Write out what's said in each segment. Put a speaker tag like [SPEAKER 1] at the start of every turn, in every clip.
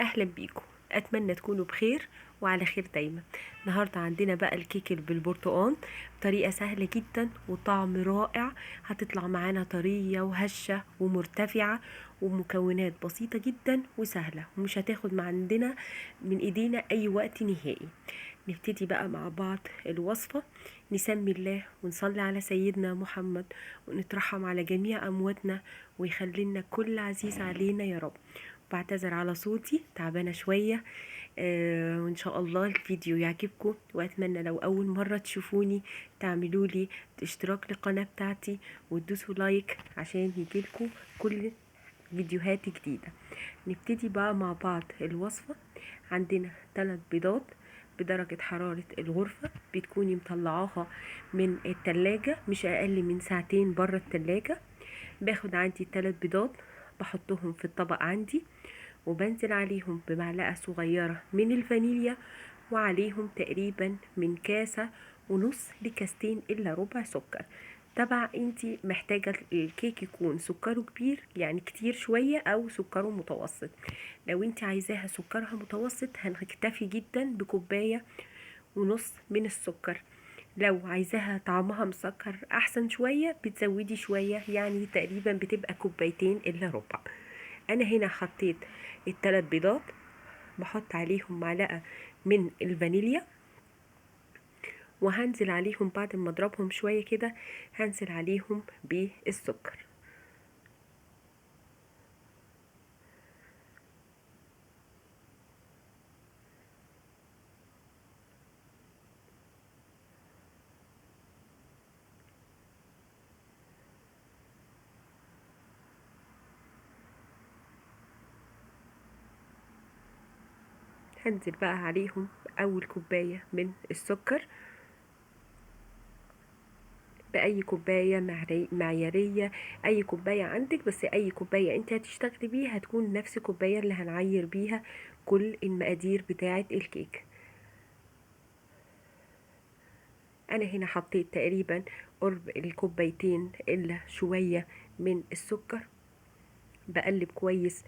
[SPEAKER 1] اهلا بيكم، اتمنى تكونوا بخير وعلى خير دايما. النهارده عندنا بقى الكيك بالبرتقال بطريقة سهلة جدا وطعم رائع، هتطلع معانا طرية وهشه ومرتفعه ومكونات بسيطة جدا وسهلة، ومش هتاخد مع عندنا من ايدينا اي وقت نهائي. نبتدي بقى مع بعض الوصفة. نسمي الله ونصلي على سيدنا محمد ونترحم على جميع امواتنا ويخلينا كل عزيز علينا يا رب. بعتذر على صوتي، تعبانة شوية. وان شاء الله الفيديو يعجبكم، واتمنى لو اول مرة تشوفوني تعملوا لي اشتراك للقناة بتاعتي وتدوسوا لايك عشان يجيلكم كل فيديوهات جديدة. نبتدي بقى مع بعض الوصفة. عندنا 3 بيضات بدرجة حرارة الغرفة، بتكوني مطلعاها من التلاجة مش اقل من ساعتين برا التلاجة. باخد عندي 3 بيضات بحطهم في الطبق عندي، وبنزل عليهم بمعلقة صغيرة من الفانيليا، وعليهم تقريبا من كاسة ونص لكاستين إلا ربع سكر. طبعا انتي محتاجة الكيك يكون سكره كبير يعني كتير شوية أو سكره متوسط. لو انتي عايزاها سكرها متوسط هنكتفي جدا بكوباية ونص من السكر. لو عايزاها طعمها مسكر أحسن شوية بتزودي شوية، يعني تقريبا بتبقى كوبايتين إلا ربع. أنا هنا حطيت التلات بيضات، بحط عليهم معلقة من الفانيليا، وهنزل عليهم بعد ما اضربهم شوية كده هنزل عليهم بالسكر. هنزل بقى عليهم اول كوباية من السكر، بأي كوباية معيارية، أي كوباية عندك، بس أي كوباية أنت هتشتغلي بيها هتكون نفس الكوباية اللي هنعير بيها كل المقادير بتاعة الكيك. أنا هنا حطيت تقريبا قرب الكوبايتين إلا شوية من السكر. بقلب كويس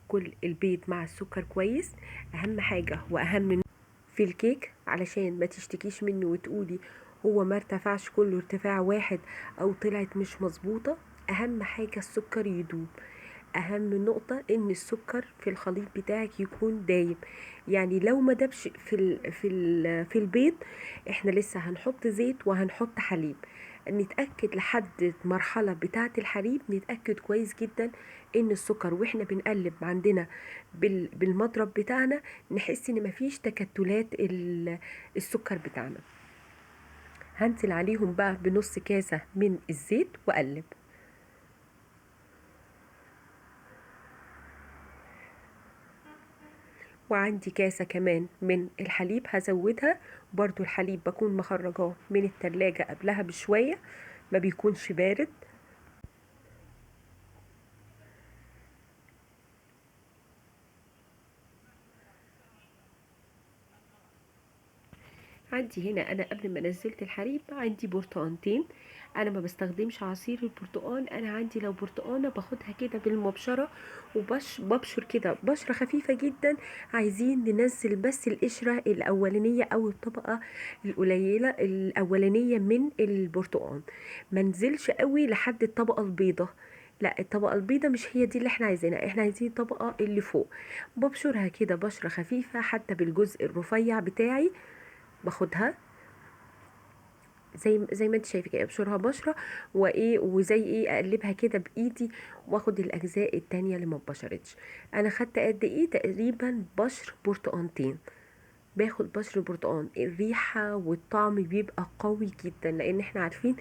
[SPEAKER 1] كل البيض مع السكر كويس. أهم حاجة وأهم في الكيك علشان ما تشتكيش منه وتقولي هو ما ارتفعش كله ارتفاع واحد او طلعت مش مظبوطة، اهم حاجة السكر يدوب. اهم نقطة ان السكر في الخليط بتاعك يكون دايب، يعني لو ما دابش في البيض، احنا لسه هنحط زيت وهنحط حليب. نتأكد لحد المرحلة بتاعة الحليب، نتأكد كويس جدا ان السكر واحنا بنقلب عندنا بالمضرب بتاعنا نحس ان مفيش تكتلات السكر بتاعنا. هنزل عليهم بقى بنص كاسة من الزيت واقلب. وعندي كاسة كمان من الحليب هزودها برضو. الحليب بكون مخرجاه من التلاجة قبلها بشوية، ما بيكونش بارد. عندي هنا انا قبل ما نزلت الحليب عندي برتقانتين. انا ما بستخدمش عصير البرتقان، انا عندي لو برتقانه باخدها كده بالمبشره وببشر كده بشره خفيفة جدا. عايزين ننزل بس القشرة الاولانية او الطبقة القليلة الاولانية من البرتقان، ما ننزلش قوي لحد الطبقة البيضة، لا الطبقة البيضة مش هي دي اللي احنا عايزينها، احنا عايزين الطبقة اللي فوق. ببشرها كده بشره خفيفة حتى بالجزء الرفيع بتاعي، باخدها زي ما انت شايفه كده، ابشرها بشره وايه وزي ايه اقلبها كده بايدي واخد الاجزاء التانية اللي ما اتبشرتش. انا خدت قد ايه تقريبا؟ بشر برتقانتين. باخد بشر برتقان، الريحة والطعم بيبقى قوي جدا، لان احنا عارفين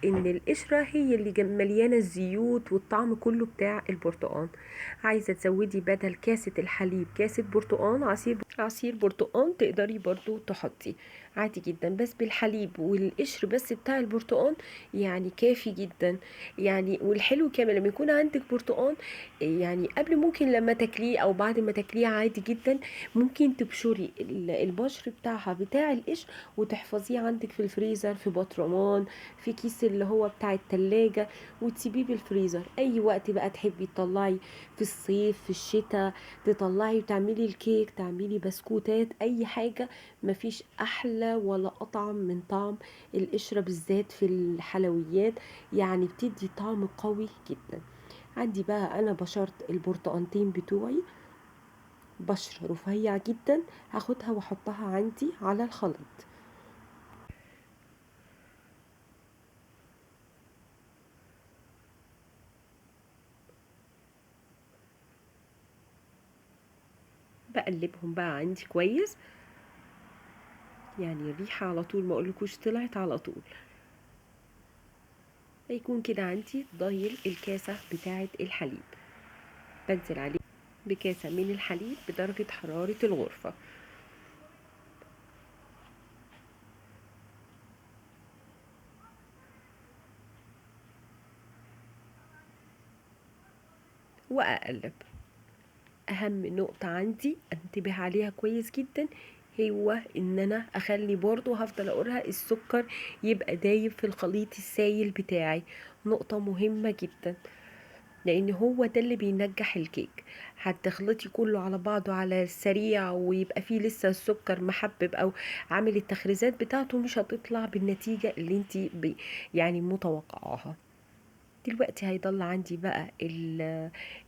[SPEAKER 1] ان القشرة هي اللي مليانة الزيوت والطعم كله بتاع البرتقان. عايزه تزودي بدل كاسه الحليب كاسه برتقان، عصير برتقان تقدري برضو تحطي عادي جدا، بس بالحليب والقشر بس بتاع البرتقان يعني كافي جدا. والحلو كمان لما يكون عندك برتقان، قبل ممكن لما تاكليه او بعد ما تاكليه عادي جدا، ممكن تبشري البشر بتاعها بتاع القشر وتحفظيه عندك في الفريزر، في بطرمان، في كيس اللي هو بتاع التلاجة، وتسيبيه بالفريزر اي وقت بقى تحبي تطلعي، في الصيف في الشتاء تطلعي وتعملي الكيك، تعملي بسكوتات، اي حاجة. مفيش احلى ولا اطعم من طعم القشرة بالذات في الحلويات، بتدي طعم قوي جدا. عندي بقى انا بشرت البرتقانتين بتوعي بشر رفيع جدا، هاخدها واحطها عندي على الخليط. بقلبهم بقى عندي كويس، الريحة على طول ما اقولكوش طلعت على طول. هيكون كده عندي ضايل الكاسة بتاعة الحليب، بنزل عليه بكاسة من الحليب بدرجة حرارة الغرفة. وأقلب. أهم نقطة عندي أنتبه عليها كويس جدا هو إن أنا أخلي برضو، هفضل أقولها، السكر يبقى دايب في الخليط السايل بتاعي. نقطة مهمة جدا لأن هو ده اللي بينجح الكيك. هتخلطي كله على بعضه على السريع ويبقى فيه لسه السكر محبب أو عامل التخريزات بتاعته، مش هتطلع بالنتيجة اللي انتي متوقعاها. دلوقتي هيضل عندي بقى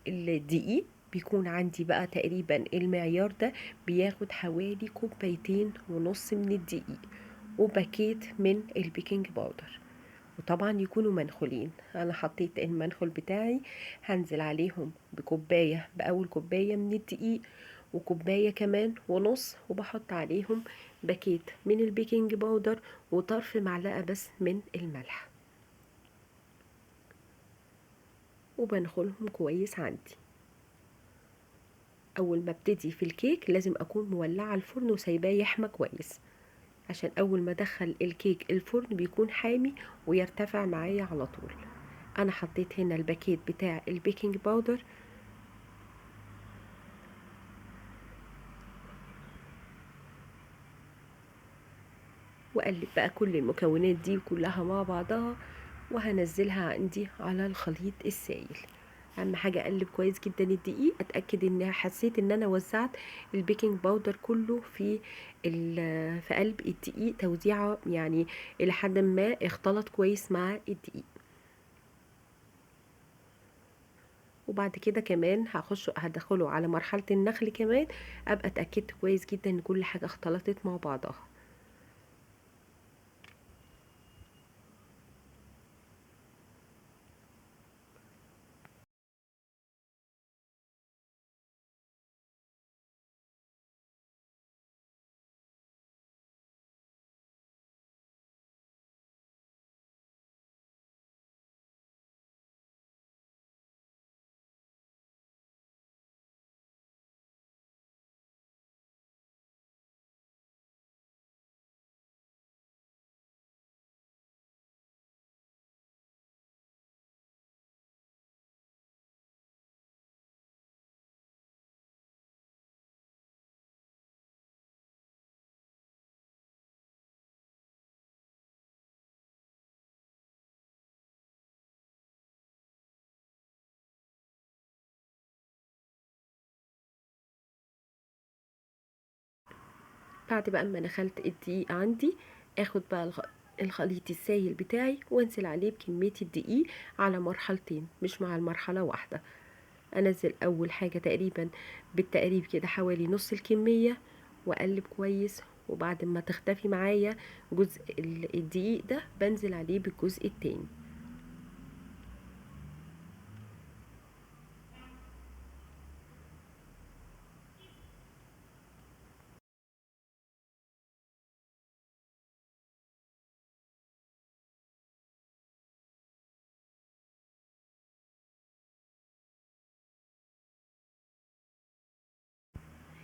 [SPEAKER 1] الدقيق، بيكون عندي بقى تقريبا المعيار ده بياخد حوالي كوبايتين ونص من الدقيق وباكيت من البيكنج باودر، وطبعا يكونوا منخولين. انا حطيت المنخل بتاعي، هنزل عليهم بأول كوباية من الدقيق وكوباية كمان ونص، وبحط عليهم باكيت من البيكنج باودر وطرف معلقة بس من الملح، وبنخلهم كويس عندي. اول ما ابتدي في الكيك لازم اكون مولعه الفرن وسايباه يحمى كويس، عشان اول ما ادخل الكيك الفرن بيكون حامي ويرتفع معايا على طول. انا حطيت هنا الباكيت بتاع البيكنج باودر، واقلب بقى كل المكونات دي كلها مع بعضها، وهنزلها عندي على الخليط السائل. اهم حاجه اقلب كويس جدا الدقيق، اتاكد ان حسيت ان انا وزعت البيكنج باودر كله في قلب الدقيق توزيعه، الى حد ما اختلط كويس مع الدقيق. وبعد كده كمان هدخله على مرحله النخل كمان، ابقى اتاكدت كويس جدا ان كل حاجه اختلطت مع بعضها. بعد بقى ما نخلت الدقيق عندي، اخد بقى الخليط السايل بتاعي وانزل عليه بكمية الدقيق على مرحلتين، مش مع المرحلة واحدة. انزل اول حاجة تقريبا بالتقريب كده حوالي نص الكمية، واقلب كويس، وبعد ما تختفي معايا جزء الدقيق ده بنزل عليه بالجزء التاني.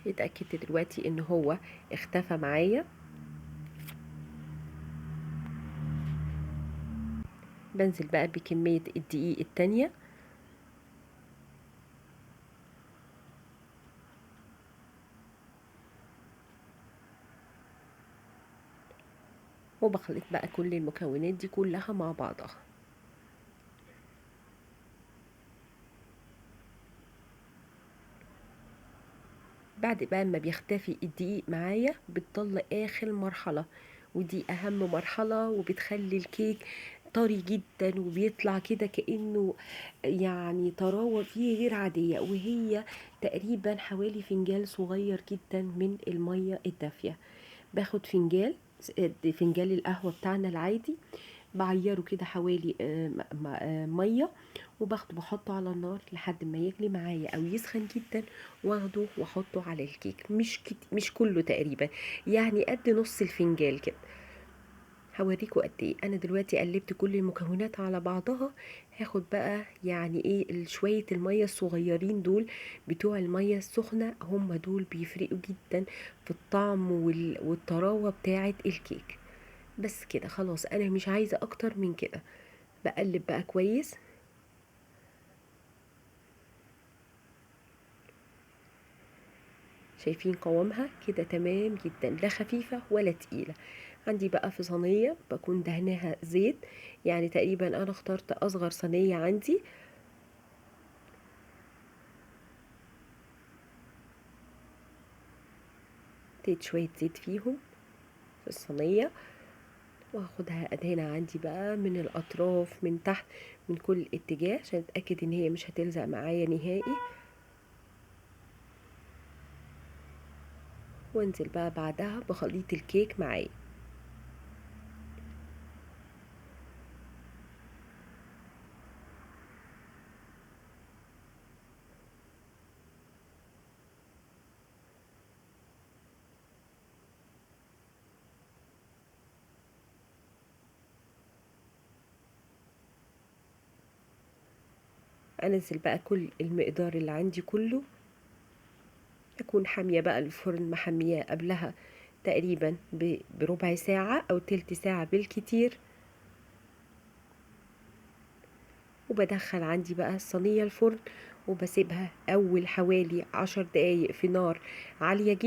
[SPEAKER 1] اتأكدت دلوقتي ان هو اختفى معايا. بنزل بقى بكمية الدقيق التانية، وبخلط بقى كل المكونات دي كلها مع بعضها. بعد بقى ما بيختفي الدقيق معايا بتضل اخر مرحلة، ودي اهم مرحلة، وبتخلي الكيك طري جدا وبيطلع كده كأنه يعني طراوة فيه غير عادية، وهي تقريبا حوالي فنجان صغير جدا من المية الدافية. باخد فنجان القهوة بتاعنا العادي، بعيره كده حوالي مية، وباخده بحطه على النار لحد ما يغلي معايا او يسخن جدا، واخده واحطه على الكيك. مش كله تقريبا، يعني قد نص الفنجان كده. هوريكم قد ايه. انا دلوقتي قلبت كل المكونات على بعضها. هاخد بقى يعني ايه شوية المية الصغيرين دول بتوع المية السخنة، هم دول بيفرقوا جدا في الطعم والطراوه بتاعه الكيك. بس كده خلاص، انا مش عايزه اكتر من كده. بقلب بقى كويس. شايفين قوامها كده تمام جدا، لا خفيفة ولا تقيلة. عندي بقى في صينية بكون دهناها زيت، يعني تقريبا انا اخترت اصغر صينية عندي. حطيت شوية زيت فيهم في الصينية، وهاخدها ادهنها عندي بقى من الاطراف من تحت من كل اتجاه عشان اتاكد ان هي مش هتلزق معايا نهائي. وانزل بقى بعدها بخليط الكيك معايا. انزل بقى كل المقدار اللي عندي كله. اكون حامية بقى الفرن، محمياه قبلها تقريبا بربع ساعة او تلت ساعة بالكتير. وبدخل عندي بقى الصينية الفرن، وبسيبها اول حوالي 10 دقايق في نار عالية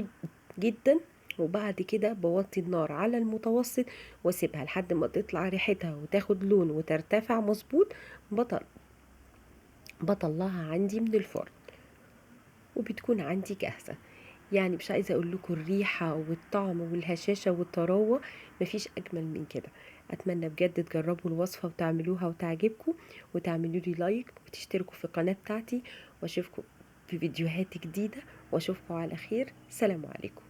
[SPEAKER 1] جدا، وبعد كده بوطي النار على المتوسط واسيبها لحد ما تطلع ريحتها وتاخد لون وترتفع مظبوط. بطلعها عندي من الفرن وبتكون عندي جاهزة. يعني مش عايزة اقول لكم الريحة والطعم والهشاشة والطراوة، مفيش اجمل من كده. اتمنى بجد تجربوا الوصفة وتعملوها وتعجبكم، وتعملوا لي لايك وتشتركوا في القناة بتاعتي، واشوفكم في فيديوهات جديدة، واشوفكم على خير. سلام عليكم.